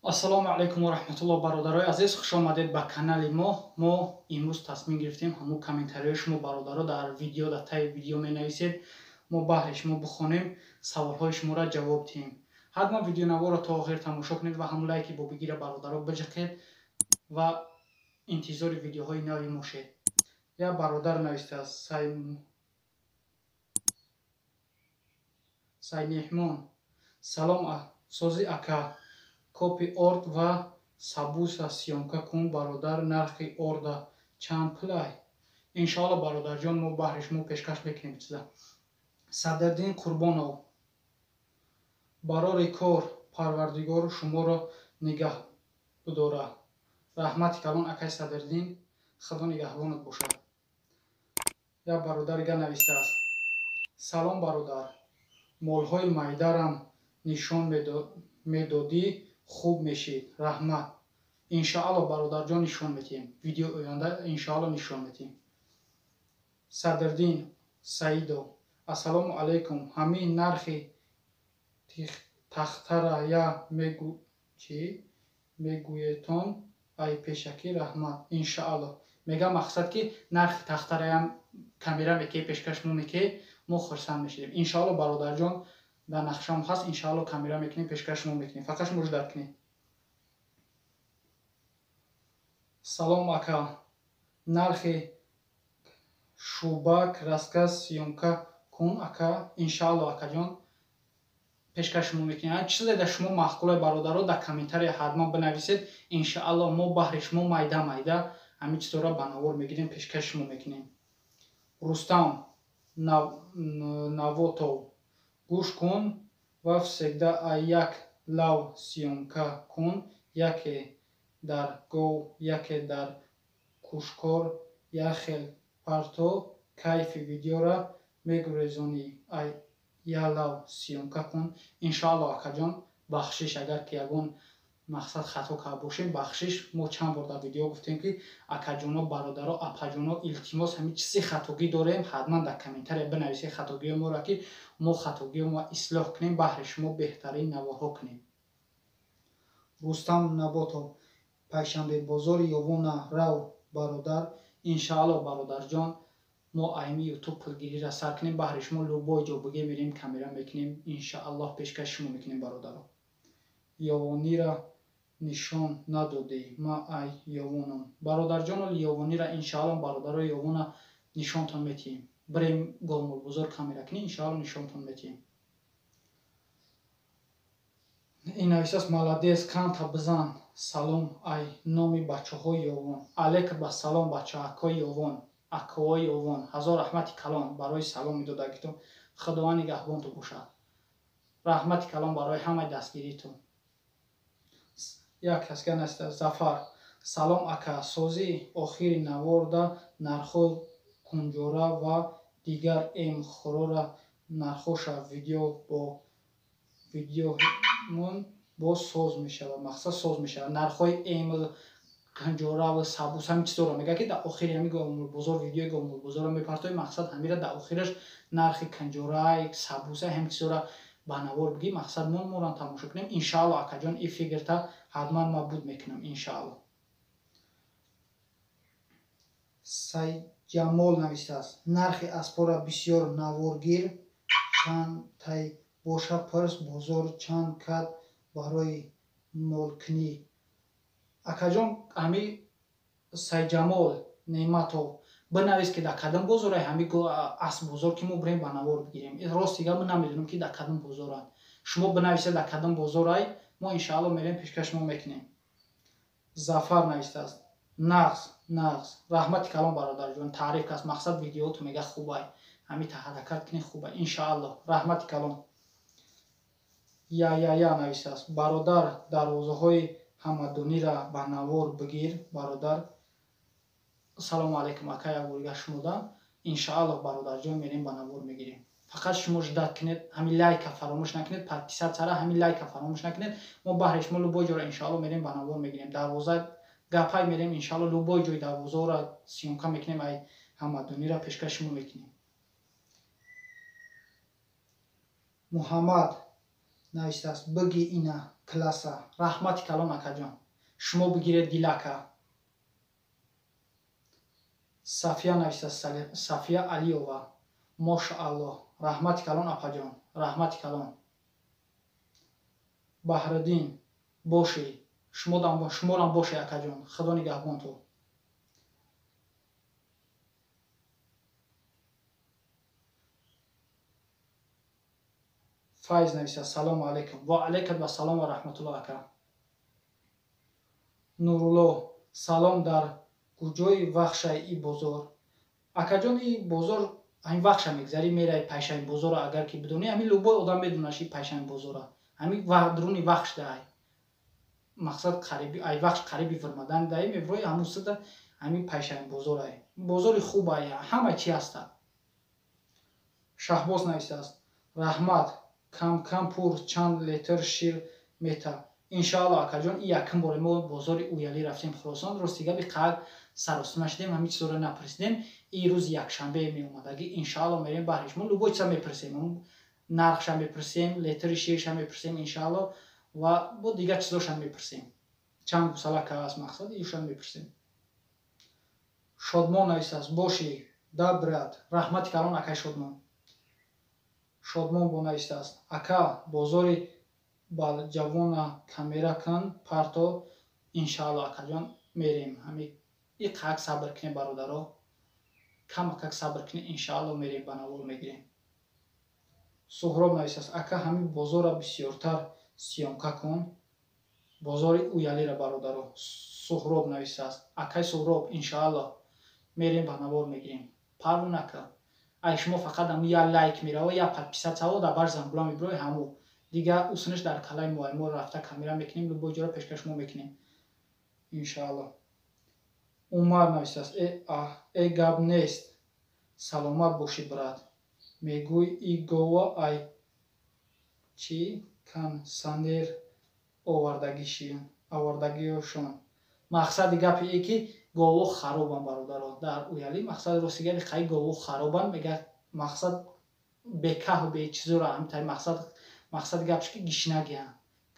Ассалому алайкум ва раҳматуллоҳ, бародарои азиз, хуш омадед ба канали мо. Мо имрӯз тасмим гирифтем ҳамун комментариҳои шумо бародаро дар видео, дар таи видео менависед, мо баҳри шумо бихонем, саволҳои шуморо ҷавоб диҳем. Ҳатман видеонаворо то охир тамошо кунед ва ҳамун лайки бобигира бародаро биҷиқед ва интизори видеоҳои нави мо шед. Як бародар навистааст: Сайнеҳмон, салом, сози ака, копи орд ва сабуса съёмка кун бародар, нархи орда чанд пулай? Иншоалло бародарҷон, мо баҳри шумо пешкаш мекунем чиза. Садриддин Қурбонов, барори кор, Парвардигор шуморо нигаҳ бидорад. Раҳмати калон, акай Садриддин, Худо нигаҳбонат бошад. Як бародарига навистааст: салом бародар, молҳои майдарам нишон медодӣ, хуб мешид, раҳмат. Иншоалло бародарҷон, нишон медиҳем, видео оянда иншоалло нишон медиҳем. Садриддин Саидов, ассалому алайкум, ҳамин нархи тахтара я мегу чӣ мегӯетон, ай пешакӣ раҳмат. Иншоалло мегам, мақсад ки нархи тахтараям камера мекунӣ, пешкаш мо мекунӣ, мо хурсанд мешавем. Иншоалло бародарҷон, дар нақшаам ҳаст, иншоалло камера мекунем, пешкаш шумо мекунем, фақат шумо ждать кунед. Салом ака, нархи шӯъба краска съёмка кун ака. Иншоалло акаҷон, пешкаш шумо мекунем. Чизе дар шумо маъқулай бародаро, дар комментария ҳатман бинависед. Иншоалло мо баҳри шумо майда майда ҳамин чизҳоро ба навор мегирем, пешкаш шумо мекунем. Рустам Навотов, гӯш кун ва всегда як лав съёмка кун, яке дар гов, яке дар кушкор, як хел парто, кайфи видеора мегурезонӣ, ай як лав съёмка кун. Иншоалло акаҷон, бахшиш, агар ки ягон мақсад хато карда бошем, бахшиш. Мо чанд бор дар видео гуфтем, ки акаҷоно, бародаро, апаҷоно, илтимос, ҳамин чизе хатогӣ дорем, ҳатман дар комментария бинависед хатогиҳои моро, ки мо хатогиҳои мо ислоҳ кунем, баҳри шумо беҳтарин наворҳо кунем. Рустам Наботов, панҷшанбе бозори Ёвона рав бародар. Иншоалло бародарҷон, мо айми ютуб пулгириро сар кунем, баҳри шумо любой ҷо буге мерем, камера мекунем, иншоаллоҳ пешкаши шумо мекунем бародаро. Ёвонира нишон надодӣ, ма ай Ёвонам. Бародарҷоно, Ёвонира иншоалло бародаро Ёвона нишонтон метиҳем. Бирем Голмолбозор камера кунем, иншоалло нишонтон метиҳем. Ин нависааст: молодец, канта бизан, салом ай номи бачаҳои Ёвон. Алейкум ассалом, бачаакҳои Ёвон, акоҳои Ёвон, ҳазор раҳмати калон барои саломи додагитон, Худованд нигаҳбонтон бошад. Раҳмати калон барои ҳамаи дастгиритон. Як касга навистааст: Зафар, салом ака, сози охири наворда нархҳои кунҷора ва дигар эмхӯрора нархоша видео бо видеомон боз соз мешавад. Мақсад соз мешавад нархҳои эм, кунҷора ва сабус, ҳамин чизҳоро мегӯяд, ки дар охири ҳамин Голмолбозор видеои Голмолбозорро мепартоем, мақсад ҳамира дар охираш нархи кунҷора, сабуса, ҳамин чизҳоро ба навор бигӣ, мақсад мо моран тамошо кунем. Иншоалло акаҷон, ин фикрта ҳатман ма буд мекунам иншоалло. Сайҷамол навистааст: нархи аспора бисёр наворгир, чанд тай боша пурс, бозор чанд кад барои молкунӣ? Акаҷон, ҳами Сайҷамол Неъматов, бинавис, ки дар кадом бозорай ҳами асп бозор, ки мо бирем ба навор бигирем. Рости гап, намедонам, ки дар кадом бозоранд. Шумо бинависед дар кадом бозорай, мо иншоалло мерем, пешкаш шумо мекунем. Зафар навистааст: нағз, нағз, раҳмати калон бародарҷон, таъриф каст, мақсад видеото мега хубай, ҳами та ҳаракат кунӣ хубай, иншоалло, раҳмати калон. Я я я навистааст: бародар, дарвозаҳои ҳамадонира ба навор бигир бародар. Салому алайкум ака, як борга шумода. Иншоалло бародарҷон, мерем, ба навор мегирем, фақат шумо ждать кунед, ҳамин лайка фаромӯш накунед, подписаться ра, ҳамин лайка фаромӯш накунед. Мо баҳри шумо любой ҷоро иншоалло мерем, ба навор мегирем. Дарвоза гапай мерем, иншоалло любой ҷои дарвозаро съёмка мекунем, ай ҳамадонира пешкаш шумо мекунем. Муҳаммад навистааст: биги ина класса. Раҳмати калон, акаҷон. Шумо бигиред дилака. Сафия нависта, Сафия Алиёва. Мошааллоҳ. Раҳмати калон, апаҷон. Раҳмати калон. Баҳриддин бошӣ. Шуморам бошӣ, акаҷон. Худо нигаҳбон ту. Файз нависта, салому алайкум. Ва алайкум вассалом ва раҳматуллоҳ, ака. Нурулло, салом, дар куҷои Вахшай и бозор? Акаҷон, и бозор ҳамин Вахша мегзарӣ, мераи Пайшани бозора, агар ки бидонӣ, ҳамин любой одам медонаш и Пайшани бозора. Ҳамин дуруни Вахш дай. Мақсад қариби ай Вахш қариби вирмадан дай, меврои ҳамун сида ҳамин Пайшани бозорай. Бозори хубай, ҳама чи ҳаста. Шаҳбоз навистааст: раҳмат, кам-кам пур чанд литр шир мета. Иншаалло, акаҷон, и якум боре мо бозори Уялӣ рафтем Хуросон, рости габи қад саросима шудем, ҳамин чизоро напурсидем. И рӯзи якшанбе меомадагӣ, иншаалло мерем баҳри шумо, любой чиза мепурсем, нархша мепурсем, литри ширша мепурсем, иншаалло, ва бо дигар чизошам мепурсем. Чанд гусалака аст мақсад, ишам мепурсем. Шодмон нависааст: бошӣ, да брат. Раҳмати калон, акай Шодмон. Шодмон бо навистааст: ака, бозори Балҷавона камера кун, парто. Иншаалло, акаҷон, мерем. Ҳами и қак сабр кунем, бародаро, камакак сабр кунем, иншаалло мерем, ба навор мегирем. Суҳроб навистааст: ака, ҳамин бозора бисёртар съёмка кун. Бозори Уялира, бародаро, Суҳроб навистааст. Акай Суҳроб, иншаалло мерем, ба навор мегирем. Парво нака. Ай шумо фақат ҳамун я лайк мерава, я подписаться ва дар бар зангула мебирои, ҳаму дигар усунаш дар калаи мо, мо рафта камера мекунем, любой ҷоро пешкаш мо мекунем, иншаалло. Умар навистааст: э гап нест, саломат бошӣ, брат. Мегӯй и гова ай чӣ кансанер овардагиёшон. Мақсади гапи е ки гово харобан, бародаро, дар Уялӣ. Мақсади рости габи қай гово харобан, мега мақсад бекаҳу бечизора ҳамин мақсад, мақсади гапш ки гишнагиан,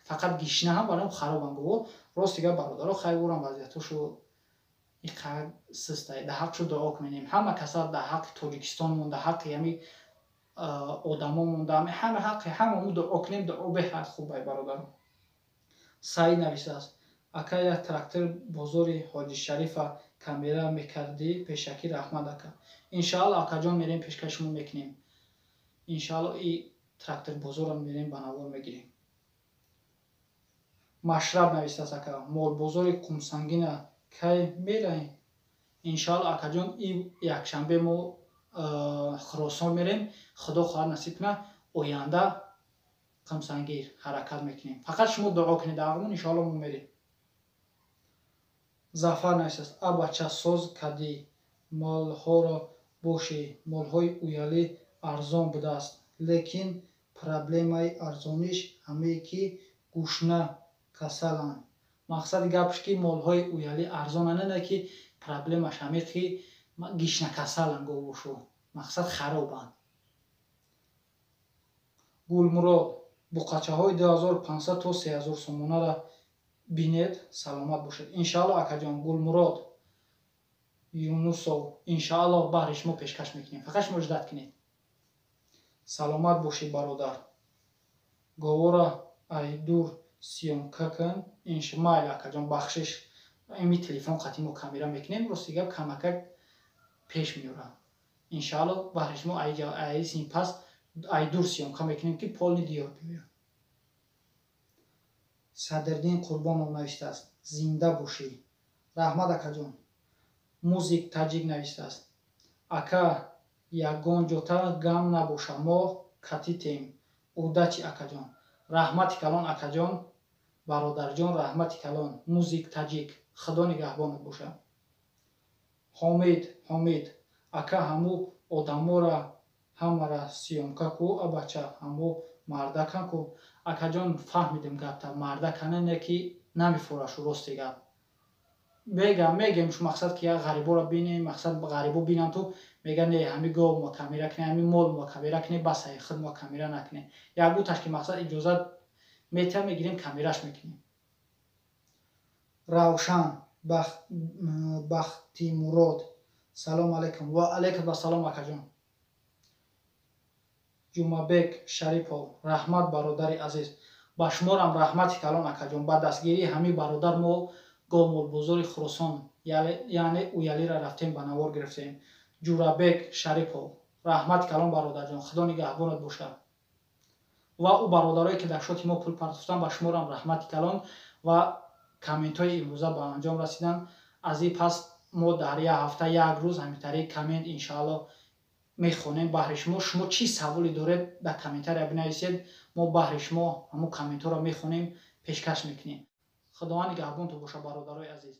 фақат гишна ҳам барои харобан гово. Рости гап, бародаро, хай урам вазъиятошо иқадр систай, дар ҳаққшо дуо кунем ҳама каса, дар ҳаққи Тоҷикистонмон, дар ҳаққи ҳами одамомон, дар ҳама ҳаққи ҳамамо дуо кунем. Дуо беҳад хубай, бародаро. Саид нависааст: ака, як трактор бозори Ҳоҷи Шарифа камера мекардӣ, пешакӣ раҳмат, ака. Иншаалло, акаҷон, мерем, пешкаш шумо мекунем. Иншаалло и трактор бозорам мерем, ба навор мегирем. Машраб навистааст: ака, молбозори Қумсангина кай мераем? Иншаалло, акаҷон, и якшанбе мо Хуросон мерем, худо хоҳад насиб кунад, оянда Қумсангир ҳаракат мекунем. Фақат шумо дуо кунед ағмон, иншаалло мо мерем. Зафар навистааст: а бача, соз кадӣ молҳоро бошӣ. Молҳои Уялӣ арзон будааст, лекин проблемаи арзониш ҳамее ки гушна касаланд. Мақсади гапш ки молҳои Уялӣ арзонанд, не ки проблемаш ҳаме ки гишна касаланд говошу, мақсад харобанд. Гулмурод, буқачаҳои 2500 то 3000 сомонара бинед, саломат бошед. Иншаалло, акаҷон Гулмурод Юнусов, иншаалло баҳри шумо пешкаш мекунем, фақат шумо ждать кунед. Саломат бошӣ, бародар. Говора ай дур съёмка кун. Майли, акаҷон, бахшиш, ими телефон қати мо камера мекунем, рости гап камакак пеш меорам. Иншаалло баҳри шумо ай син пас ай дур съёмка мекунем, ки полный диёр биёяд. Садриддин Қурбонов навиштааст: зинда бошӣ. Раҳмат, акаҷон. Музик Таҷик навиштааст: ака, ягон ҷота гам набоша, мо катитем. Удачи, акаҷон. Раҳмати калон, акаҷон, бародарҷон, раҳмати калон. Музик Таҷик, худо нигаҳбонат боша. Ҳомид, Ҳомид, ака, ҳаму одамора ҳамара съёмка ку, абача, ҳаму мардакан ку. Акаҷон, фаҳмидем гапта, мардакана не ки намефурашу, рости гап мегам, мегем шу мақсад ки як ғариборо бинем, мақсад ғарибо бинам ту мега не, ҳами гов мо камера кунем, ҳами мол мо камера кунем, бас, худ мо камера накунем. Як буташ ки мақсад иҷозат Мета мегирем, камераш мекунем. Равшан Бахтимурод: салом алейкум. Ва алейкум ассалом, акаҷон. Ҷумабек Шарипов: раҳмат, бародари азиз. Ба шуморам раҳмати калон, акаҷон. Ба дастгирии ҳамин бародар мо говмолбозори Хуросон, яъне Уялира рафтем, ба навор гирифтем. Ҷурабек Шарипов: раҳмати калон, бародарҷон, худо нигаҳбонат бошад. Ва ӯ бародарое, ки дар шоти мо пул партофтан, ба шуморам раҳмати калон. Ва комментҳои имрӯза ба анҷом расиданд. Аз ин пас мо дар як ҳафта як рӯз ҳамин коммент, иншаалло, мехонем баҳри шумо. Шумо чӣ саволе доред, дар комментария бинависед, мо баҳри шумо ҳамун комментҳоро мехонем, пешкаш мекунем. Худованд нигаҳбонтон бошад, бародарои азиз.